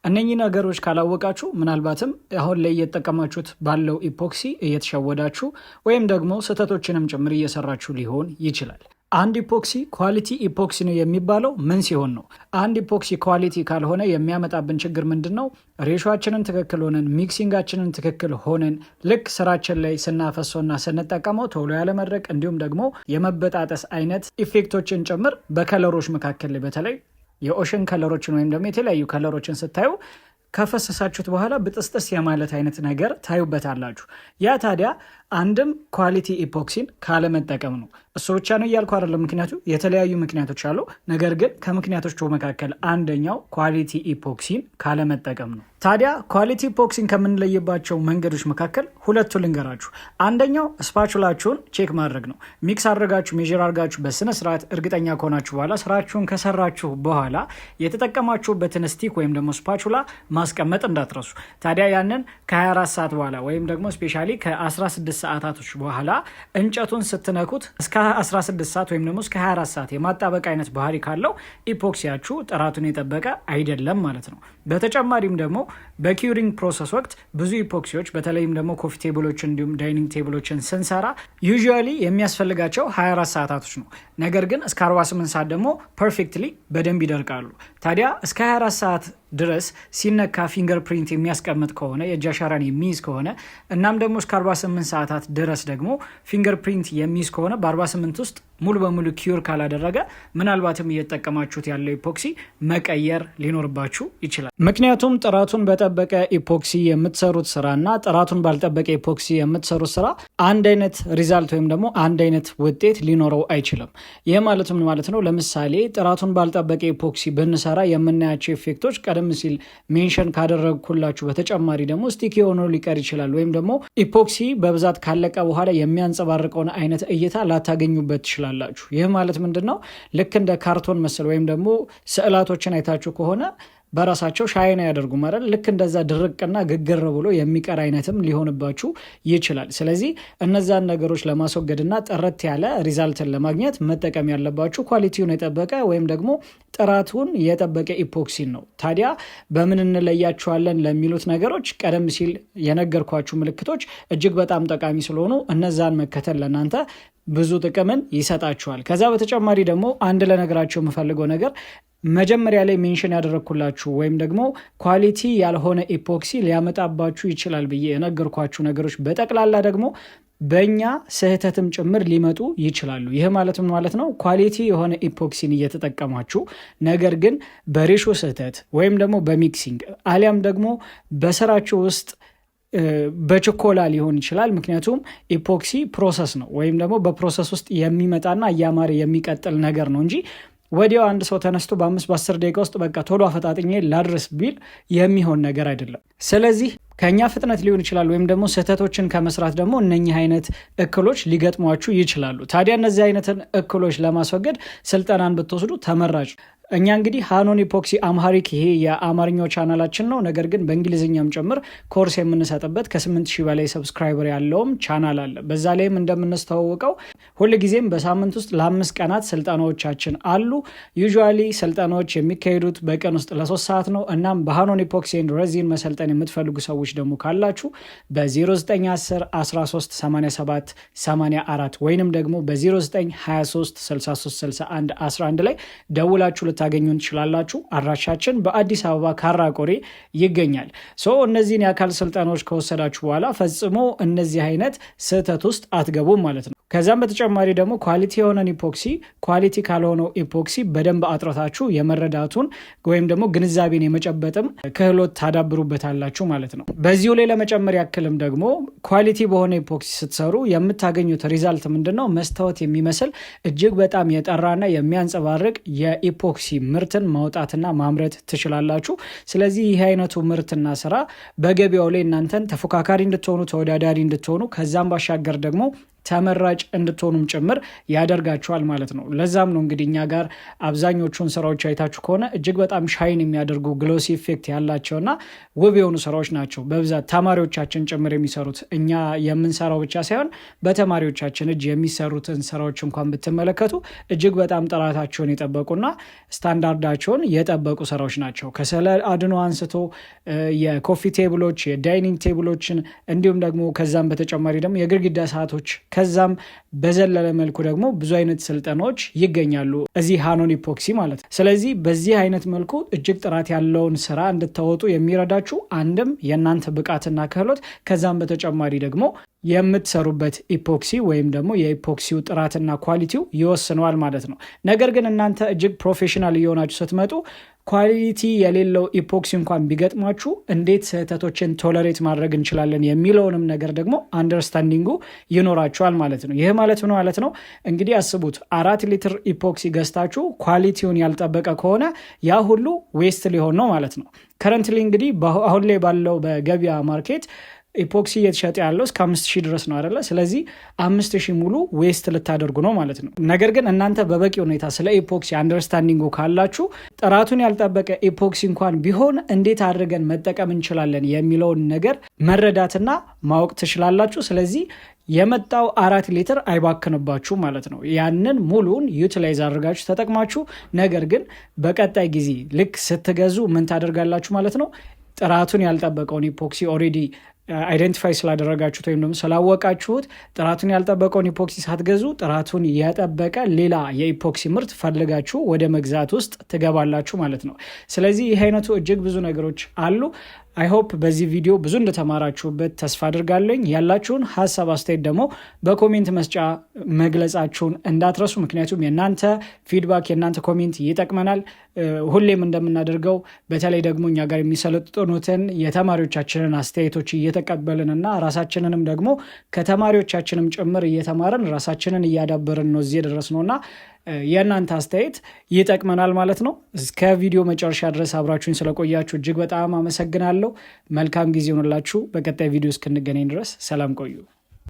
እነኚህ ነገሮች ካላወቃችሁ ምናልባትም አሁን ላይ እየተጠቀማችሁት ባለው epoxy እየተሸወዳችሁ ወይም ደግሞ ስህተቶችንም ጭምር እየሰራችሁ ሊሆን ይችላል። አንድ epoxy quality epoxy ነው የሚባለው ምን ሲሆን ነው? አንድ epoxy quality ካልሆነ የሚያመጣብን ችግር ምንድን ነው? Ratio ኣችንን ትክክል ሆነን፣ mixing ኣችንን ትክክል ሆነን ልክ ስራችን ላይ ስናፈሰውና ስንጠቀመው ቶሎ ያለመድረቅ እንዲሁም ደግሞ የመበጣጠስ አይነት effect ኦችን ጭምር በ color ኦች መካከል ላይ፣ በተለይ የ ocean color ኦችን ወይም ደግሞ የተለያዩ color ኦችን ስታዩ ከፈሰሳችሁት በኋላ ብጥስጥስ የማለት አይነት ነገር ታዩበታላችሁ። ያ ታዲያ አንድም quality epoxy ን ካለመጠቀም ነው። እሱ ብቻ ነው እያልኩ አይደለም፣ ምክንያቱ የተለያዩ ምክንያቶች አሉ። ነገር ግን ከምክንያቶቹ መካከል አንደኛው quality epoxy ን ካለመጠቀም ነው። ታዲያ quality epoxy ን ከምንለይባቸው መንገዶች መካከል ሁለቱ ልንገራችሁ። አንደኛው spatula ኣችሁን check ማድረግ ነው። Mix አድርጋችሁ፣ measure አድርጋችሁ፣ በስነ ስርዓት እርግጠኛ ከሆናችሁ በኋላ፣ ስራችሁን ከሰራችሁ በኋላ የተጠቀማችሁበትን stick ወይም ደግሞ spatula ማስቀመጥ እንዳትረሱ። ታዲያ ያንን ከ24 ሰዓት በኋላ ወይም ደግሞ specially ከ16 ሰዓታቶች በኋላ እንጨቱን ስትነኩት እስከ 16 ሰዓት ወይም ደግሞ እስከ 24 ሰዓት የማጣበቅ አይነት ባህሪ ካለው epoxy ያችሁ ጥራቱን የጠበቀ አይደለም ማለት ነው። በተጨማሪም ደግሞ በ curing process ወቅት ብዙ epoxy ዎች፣ በተለይም ደግሞ coffee table ኦችን እንዲሁም dining table ኦችን ስንሰራ usually የሚያስፈልጋቸው 24 ሰዓታቶች ነው። ነገር ግን እስከ 48 ሰዓት ደግሞ perfectly በደንብ ይደርቃሉ። ታዲያ እስከ 24 ሰዓት ድረስ ሲነካ fingerprint የሚያስቀምጥ ከሆነ፣ የእጅ አሻራን የሚይዝ ከሆነ፣ እናም ደግሞ እስከ 48 ሰዓታት ድረስ ደግሞ fingerprint የሚይዝ ከሆነ፣ በ48 ውስጥ ሙሉ በሙሉ cure ካላደረገ ምናልባትም እየተጠቀማችሁት ያለው epoxy መቀየር ሊኖርባችሁ ይችላል። ምክንያቱም ጥራቱን በጠበቀ epoxy የምትሰሩት ስራ እና ጥራቱን ባልጠበቀ epoxy የምትሰሩት ስራ አንድ አይነት result ወይም ደግሞ አንድ አይነት ውጤት ሊኖረው አይችልም። ይህ ማለት ምን ማለት ነው? ለምሳሌ ጥራቱን ባልጠበቀ epoxy ብንሰራ የምናያቸው effect ኦች ቀደም ሲል mention ካደረግኩላችሁ በተጨማሪ ደግሞ sticky ሆኖ ሊቀር ይችላል ወይም ደግሞ epoxy በብዛት ካለቀ በኋላ የሚያንጸባርቀውን አይነት እይታ ላታገኙበት ትችላላችሁ። ይህ ማለት ምንድን ነው? ልክ እንደ ካርቶን መሰል ወይም ደግሞ ስዕላቶችን አይታችሁ ከሆነ በራሳቸው shine አያደርጉም አይደል? ልክ እንደዛ ድርቅና ግግር ብሎ የሚቀር አይነትም ሊሆንባችሁ ይችላል። ስለዚህ እነዛን ነገሮች ለማስወገድና ጥርት ያለ result ን ለማግኘት መጠቀም ያለባችሁ quality ውን የጠበቀ ወይም ደግሞ ጥራቱን የጠበቀ epoxy ን ነው። ታዲያ በምን እንለያቸዋለን ለሚሉት ነገሮች ቀደም ሲል የነገርኳችሁ ምልክቶች እጅግ በጣም ጠቃሚ ስለሆኑ እነዛን መከተል ለእናንተ ብዙ ጥቅምን ይሰጣችኋል። ከዛ በተጨማሪ ደግሞ አንድ ልነግራችሁ የምፈልገው ነገር መጀመሪያ ላይ mention ያደረግኩላችሁ ወይም ደግሞ quality ያልሆነ epoxy ሊያመጣባችሁ ይችላል ብዬ የነገርኳችሁ ነገሮች በጠቅላላ ደግሞ በእኛ ስህተትም ጭምር ሊመጡ ይችላሉ። ይህ ማለት ምን ማለት ነው? Quality የሆነ epoxy ን እየተጠቀማችሁ ነገር ግን በ ratio ስህተት ወይም ደግሞ በ mixing አሊያም ደግሞ በስራችሁ ውስጥ በችኮላ ሊሆን ይችላል። ምክንያቱም epoxy process ነው ወይም ደግሞ በ process ውስጥ የሚመጣና እያማረ የሚቀጥል ነገር ነው እንጂ ወዲያው አንድ ሰው ተነስቶ በ5 በ10 ደቂቃ ውስጥ በቃ ቶሎ አፈጣጥኜ ላድረስ ቢል የሚሆን ነገር አይደለም። ስለዚህ ከኛ ፍጥነት ሊሆን ይችላል ወይም ደግሞ ስህተቶችን ከመስራት ደግሞ እነኚህ አይነት እክሎች ሊገጥሟችሁ ይችላሉ። ታዲያ እነዚህ አይነትን እክሎች ለማስወገድ ስልጠናን ብትወስዱ ተመራጭ። እኛ እንግዲህ ሃኖን Epoxy Amharic ይሄ የአማርኛው ቻናላችን ነው። ነገር ግን በእንግሊዝኛም ጭምር ኮርስ የምንሰጥበት ከ8,000 በላይ subscriber ያለውም ቻናል አለ። በዛ ላይም እንደምንስተዋወቀው ሁልጊዜም በሳምንት ውስጥ ለ5 ቀናት ስልጠናዎቻችን አሉ። Usually ስልጠናዎች የሚካሄዱት በቀን ውስጥ ለ3 ሰዓት ነው። እናም በሃኖን Epoxy and Resin መሰልጠን የምትፈልጉ ሰዎች ደግሞ ካላችሁ በ0910 13 87 84 ወይንም ደግሞ በ0923 63 61 11 ላይ ደውላችሁ ልታገኙን ትችላላችሁ። አድራሻችን በአዲስ አበባ ካራቆሬ ይገኛል። So እነዚህን የአካል ስልጠናዎች ከወሰዳችሁ በኋላ ፈጽሞ እነዚህ አይነት ስህተት ውስጥ አትገቡም ማለት ነው። ከዛም በተጨማሪ ደግሞ quality የሆነን epoxy quality ካልሆነው epoxy በደንብ አጥርታችሁ የመረዳቱን ወይም ደግሞ ግንዛቤን የመጨበጥም ክህሎት ታዳብሩበታላችሁ ማለት ነው። በዚሁ ላይ ለመጨመር ያክልም ደግሞ quality በሆነ epoxy ስትሰሩ የምታገኙት result ምንድን ነው? መስታወት የሚመስል እጅግ በጣም የጠራና የሚያንጸባርቅ የ epoxy ምርትን ማውጣትና ማምረት ትችላላችሁ። ስለዚህ ይህ አይነቱ ምርትና ስራ በገበያው ላይ እናንተን ተፎካካሪ እንድትሆኑ፣ ተወዳዳሪ እንድትሆኑ፣ ከዛም ባሻገር ደግሞ ተመራጭ እንድትሆኑም ጭምር ያደርጋችኋል ማለት ነው። ለዛም ነው እንግዲህ እኛ ጋር አብዛኞቹን ስራዎች አይታችሁ ከሆነ እጅግ በጣም shine የሚያደርጉ፣ glossy effect ያላቸውና ውብ የሆኑ ስራዎች ናቸው በብዛት ተማሪዎቻችን ጭምር የሚሰሩት። እኛ የምንሰራው ብቻ ሳይሆን በተማሪዎቻችን እጅ የሚሰሩትን ስራዎች እንኳን ብትመለከቱ እጅግ በጣም ጥራታቸውን የጠበቁና ስታንዳርዳቸውን የጠበቁ ስራዎች ናቸው። ከስዕለ አድኖ አንስቶ የ coffee table ኦች፣ የ dining table ኦችን እንዲሁም ደግሞ ከዛም በተጨማሪ ደግሞ የግድግዳ ሰዓቶች፣ ከዛም በዘለለ መልኩ ደግሞ ብዙ አይነት ስልጠናዎች ይገኛሉ እዚህ ሃኖን epoxy ማለት ነው። ስለዚህ በዚህ አይነት መልኩ እጅግ ጥራት ያለውን ስራ እንድታወጡ የሚረዳችሁ አንድም የእናንተ ብቃትና ክህሎት፣ ከዛም በተጨማሪ ደግሞ የምትሰሩበት epoxy ወይም ደግሞ የ epoxy ው ጥራትና quality ው ይወስነዋል ማለት ነው። ነገር ግን እናንተ እጅግ professional እየሆናችሁ ስትመጡ quality የሌለው epoxy እንኳን ቢገጥማችሁ እንዴት ስህተቶችን tolerate ማድረግ እንችላለን የሚለውንም ነገር ደግሞ understanding ኡ ይኖራችኋል ማለት ነው። ይህ ማለት ምን ማለት ነው? እንግዲህ አስቡት፣ 4 ሊትር epoxy ገዝታችሁ quality ውን ያልጠበቀ ከሆነ ያ ሁሉ waste ሊሆን ነው ማለት ነው። Currently እንግዲህ አሁን ላይ ባለው በገበያ market epoxy እየተሸጠ ያለው እስከ 5,000 ድረስ ነው አይደለ? ስለዚህ 5,000 ሙሉ waste ልታደርጉ ነው ማለት ነው። ነገር ግን እናንተ በበቂ ሁኔታ ስለ epoxy understanding ኡ ካላችሁ ጥራቱን ያልጠበቀ epoxy እንኳን ቢሆን እንዴት አድርገን መጠቀም እንችላለን የሚለውን ነገር መረዳትና ማወቅ ትችላላችሁ። ስለዚህ የመጣው 4 ሊትር አይባክንባችሁ ማለት ነው። ያንን ሙሉን utilize አድርጋችሁ ተጠቅማችሁ ነገር ግን በቀጣይ ጊዜ ልክ ስትገዙ ምን ታደርጋላችሁ ማለት ነው? ጥራቱን ያልጠበቀውን epoxy already identify ስላደረጋችሁት ወይም ደግሞ ስላወቃችሁት ጥራቱን ያልጠበቀውን epoxy ሳትገዙ ጥራቱን የጠበቀ ሌላ የ epoxy ምርት ፈልጋችሁ ወደ መግዛት ውስጥ ትገባላችሁ ማለት ነው። ስለዚህ ይህ አይነቱ እጅግ ብዙ ነገሮች አሉ። I hope በዚህ ቪዲዮ ብዙ እንደተማራችሁበት ተስፋ አድርጋለኝ። ያላችሁን ሀሳብ አስተያየት ደግሞ በ comment መስጫ መግለጻችሁን እንዳትረሱ። ምክንያቱም የእናንተ feedback፣ የእናንተ comment ይጠቅመናል። ሁሌም እንደምናደርገው በተለይ ደግሞ እኛ ጋር የሚሰለጥኑትን የተማሪዎቻችንን አስተያየቶች እየተቀበልን እና ራሳችንንም ደግሞ ከተማሪዎቻችንም ጭምር እየተማርን ራሳችንን እያዳበርን ነው እዚህ የደረስነው እና የእናንተ አስተያየት ይጠቅመናል ማለት ነው። እስከ ቪዲዮ መጨረሻ ድረስ አብራችሁኝ ስለቆያችሁ እጅግ በጣም አመሰግናለሁ። መልካም ጊዜ ይሁንላችሁ። በቀጣይ ቪዲዮ እስክንገናኝ ድረስ ሰላም ቆዩ።